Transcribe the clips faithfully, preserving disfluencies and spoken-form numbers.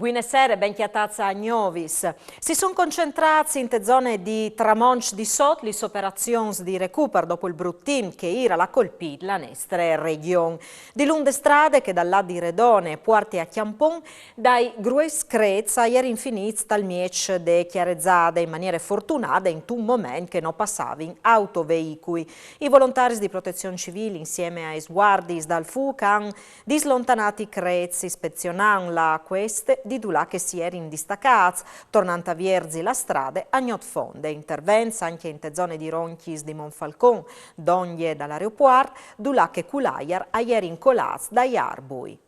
Buine sere, ben cjatâts a Gnovis. Si son concentrâts inte zone di Tramonç di Sot lis operazions di recuper dopo il brut timp che îr al à colpît la nestre regjon. Dilunc de strade che dal lât di Redone e puarte a Cjampon, dai grues crêts a jerin finîts tal mieç de cjarezade, in maniere fortunade intun moment che no passavin autoveicui. I volontaris di Protezion Civîl insiemi aes vuardiis dal fûc a àn dislontanât i crêts, ispezionant la cueste di dulà che si jerin distacâts, tornant a vierzi la strade a gnot fonde. Intervents ancje inte zone di Roncjis di Monfalcon, dongje dal aeropuart, dulà che cul aiar a jerin colâts dai arbui.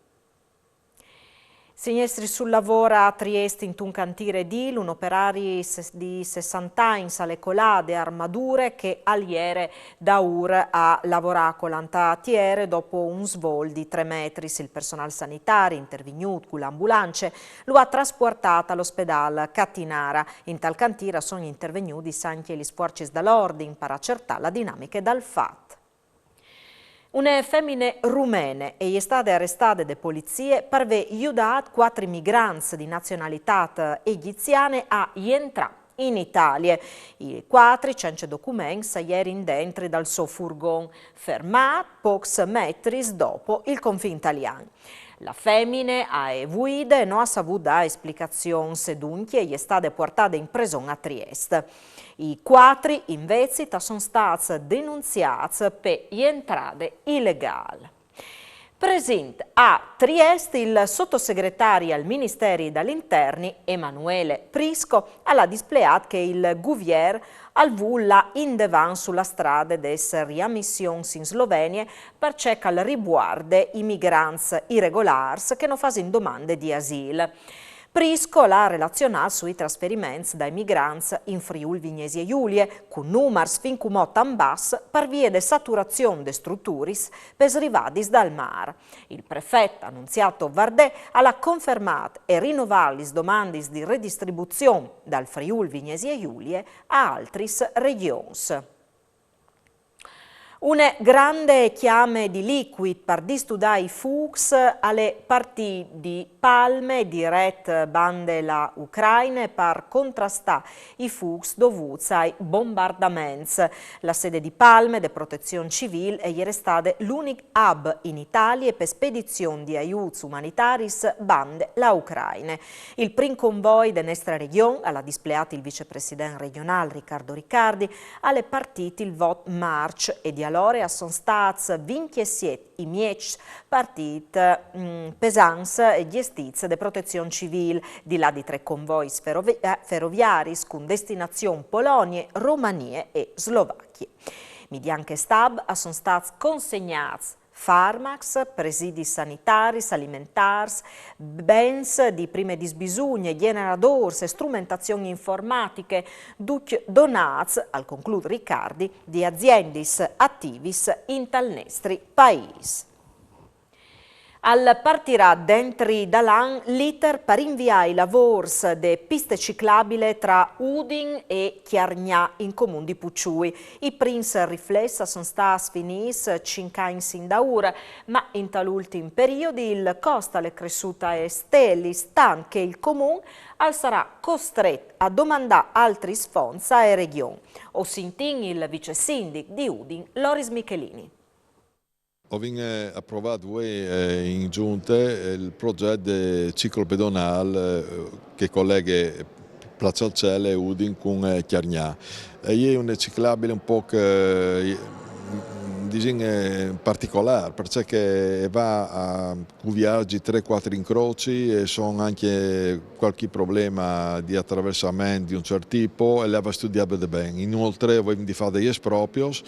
Siniestri sul lavôr a Triest intun cantîr edîl, un operari ses-, di sessante agns al è colât de armadure che al jere daûr a lavorâ colant a tiere dopo un svol di trê metris. Il personâl sanitari intervignût cu la ambulance lu à traspuartât al ospedâl Catinara. Intal cantîr a son intervegnudis ancje lis fuarcis dal ordin par acertâ la dinamiche dal fat. Une femine rumene e je stade arestade de polizie par vê judât cuatri migrants di nazionalitât egiziane a jentrâ in Italie. I cuatri, cence documents, a jerin dentri dal so furgon, fermât pôcs metris dopo il confin talian. La femine e je vuide e no à savût dâ esplicazions e duncje e je stade puartade in preson a Triest. I cuatri, invezit, a son stâts denunziâts pe jentrade ilegâl. Presint a Triest il sotosegretari al Ministeri dal Interni Emanuele Prisco al à displeât che il guvier al vûl lâ indevant su la strade des riamissions in Slovenie par ce che al rivuarde i migrants iregolârs che no fasin domande di asîl. Prisco al à relazionât sui trasferiments dai migrants in Friûl Vignesie Julie, cun numars fin cumò tant bas par vie de saturazion des struturis pes rivadis dal mâr. Il prefet Annunziato Vardè al à confermât e rinovât lis domandis di redistribuzion dal Friûl Vignesie Julie a altris regjons. Une grande cjame di licuit par distudâ i fûcs al è partît di Palme, diret bande la Ucraine, par contrastâ i fûcs dovûts ai bombardaments. La sede di Palme de Protezion Civîl e je restade l'unic hub in Italie pe spedizion di aiuts umanitaris bande la Ucraine. Il prin convoi de nestre regjon, al à displeât il vicepresident regjonâl Riccardo Riccardi, al è partît il vot Març e di alore a son stâts vincjesiet i mieçs partîts, mm, pesants e gjestîts de Protezion Civîl, di là di trê convois ferovi-, eh, feroviaris cun destinazion Polonie, Romanie e Slovachie. Midiant chest hub a son stâts consegnâts farmacs, presidis sanitaris, alimentârs, bens di prime disbisugne, gjeneradôrs e strumentazion informatiche, ducj donâts, al conclût Riccardi, di aziendis ativis intal nestri paîs. Al partirà dentri dal an l'iter par inviâ i lavôrs de piste ciclabile tra Udin e Cjargnà in comun di Puçui. I prins riflets a son stâts finîts cinc agns indaûr, ma intal ultin periodi il cost al è cressût aes stelis, tant che il comun al sarà costret a domandâ altris fonts ae regjon. O sintìn il vicesindic di Udin, Loris Michelini. O vin, eh, aprovât vuê, eh, in Gjunte, eh, il progjet de ciclo pedonâl, eh, che coleghe Plaçalcele e Udin cun, eh, Cjargnà. E je une ciclabile un pôc, eh, disìn, eh, particolâr, parcè che e va a cuviarzi trê, cuatri incrocis e a son ancje cualchi probleme di atraversament di un ciert tipo e le va studiade ben. Inoltre, o vin di fâ dai esproprios,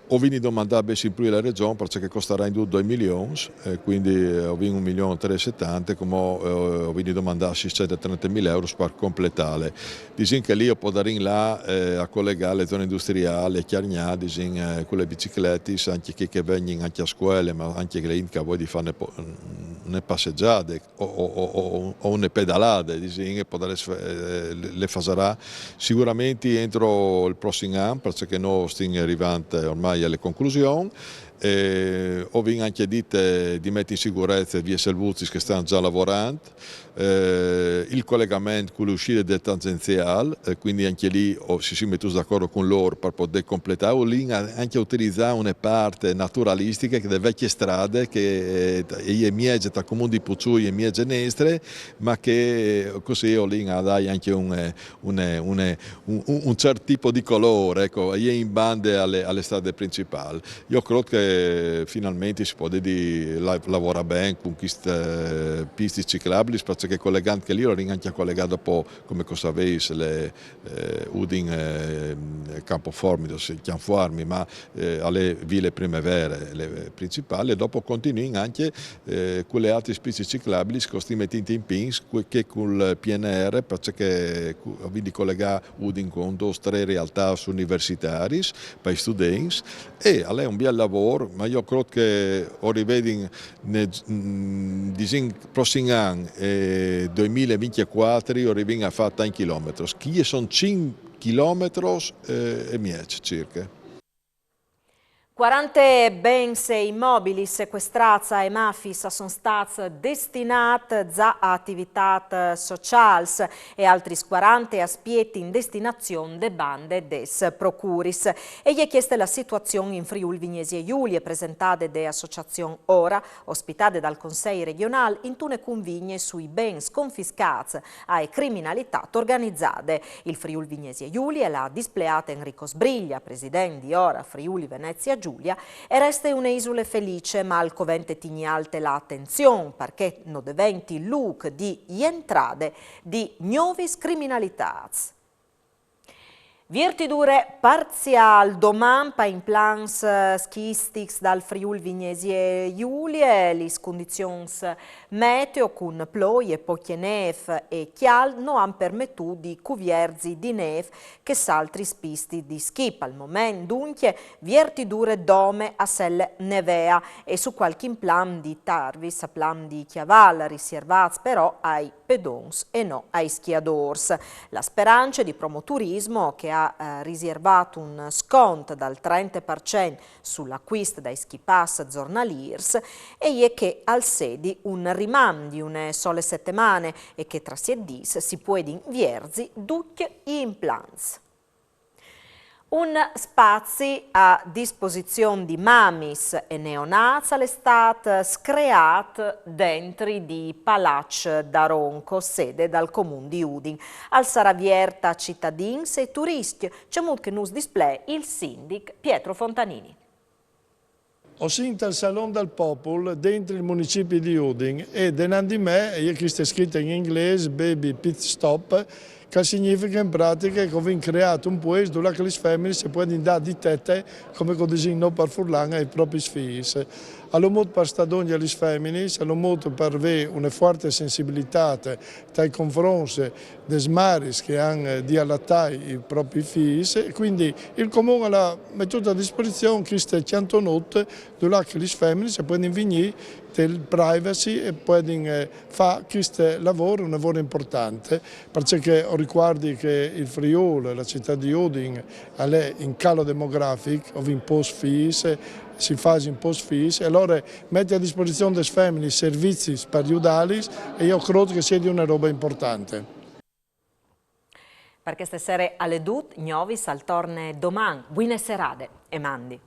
o vin di domandâ bêçs in plui la Regjon, parcè che e costarà in dut doi milions, e cuindi, eh, o vin un milion e trê e setante, cumò, eh, o vin di domandâ sîscent e trentemil euros par completâle. Disìn che li o podarìn lâ, eh, a colegâ le zone industriâl, Cjargnà, disìn, eh, cu lis bicicletis, ancje chei che a vegnin ancje a scuele, ma ancje chê int che e vûl di fâ une po-, une passegjade o, o, o, o, o une pedalade, disìn, e podarès, eh, le, le fasarà sigurementri entro il prossim an, parcè che nô o stin rivant ormai ae conclusion, Eh, o vin anche dit, eh, di mettere in sicurezza vie selvuzis che stanno già lavorando, eh, il collegamento con l'uscita del tangenziale, eh, quindi anche lì o si si mettuto d'accordo con loro per poter completare, o lì anche utilizzare una parte naturalistica che delle vecchie strade che eh, è mieggio tra comune di Puzzui e mieggio Nestre, ma che eh, così o lì dai anche un, eh, un, eh, un, eh, un, un certo tipo di colore, ecco, è in bande alle, alle strade principali. Io credo che finalmente si può dire di la, lavorare bene con queste eh, piste ciclabili, perché collegando che lì, anche collegato un po', come cosa sapete, le, eh, Udin, eh, Campo Formido, si chiama Fuarmi, ma eh, alle Ville Primevere, le principali, e dopo continui anche eh, con le altre piste ciclabili, con sti mettenti in pins, che col P N R, perché quindi collega Udin con due o tre realtà universitarie per i studenti, e è un bel lavoro, ma io credo che o rivedin ne, mm, disin, prossimo anno, eh, duemilaventiquattro, o arrivin a fare tanti chilometri. Chi sono cinque chilometri eh, e mezzo circa. Quarante bens e immobili sequestrats ae mafiis a son stâts destinâts za a ativitâts sociâls e altris quarante a spietin destinazion de bande des procuris. E je cheste la situazion in Friûl Vignesie Julie, presentade de associazion Ora, ospitade dal Consei regjonâl intune convigne sui bens confiscâts ae criminalitât organizade. Il Friûl Vignesie Julie le à displeât Enrico Sbriglia, president di Ora Friuli Venezia Giulia, e reste une isule felice, ma al covente tignî alte la atenzion, parcè no deventi lûc di jentrade di gnovis criminalitâts. Viertidure parziâl doman pai implants schistics dal Friûl Vignesie Julie, lis condizions meteo cun ploie, pocje nêf e cjalt no àn permetût di cuvierzi di nêf chês altris pistis di schi. Pal moment, duncje, viertidure dome a selle nevea e su cualchi implant di tarvis a plant di cjaval, risiervâts però ai pedons e no ai schiadôrs. La Sperance di Promoturismo, che à eh, risiervât un scont dal trente par cent sul acquist dai schipass zornalîrs, e je che al sedi un rimandi une sole setemane e che tra siet dîs si puedin vierzi ducj i implants. Un spazi a disposizion di mamis e neonats al è stât screât dentri di Palaç da Ronco, sede dal Comun di Udin. Al sarà viert a citadins e turiscj, cemût che nus displee il sindic Pietro Fontanini. O sin tal Salon dal Popul, dentri il municipi di Udin, e denant di me e je cheste scrite in inglês, Baby Pit Stop, che significhe in pratiche che o vin creât un puest dulà che lis feminis si puedin dâ di tete, come che o disin nô par furlan, ai propris fîs. Al è un mût par stâ dongje a lis feminis, al è un mût par vê une fuarte sensibilitât tai confronts des maris che a àn di alatâ i propris fîs, e cuindi il Comun al à metût a disposizion chest cjantonut dulà che lis feminis a puedin vignî tel privacy e puedin eh, fâ chest lavôr, un lavôr important, parcè che o ricuardi che il Friûl, la citât di Udin, al è in calo demografic, o vin pôcs fîs, si fasin pôcs fîs, e alore meti a disposizion des feminis servizis par judâlis, e jo crôt che al sedi une robe importante. Par cheste sere al è dut, Gnovis al torne doman. Buine serade e mandi.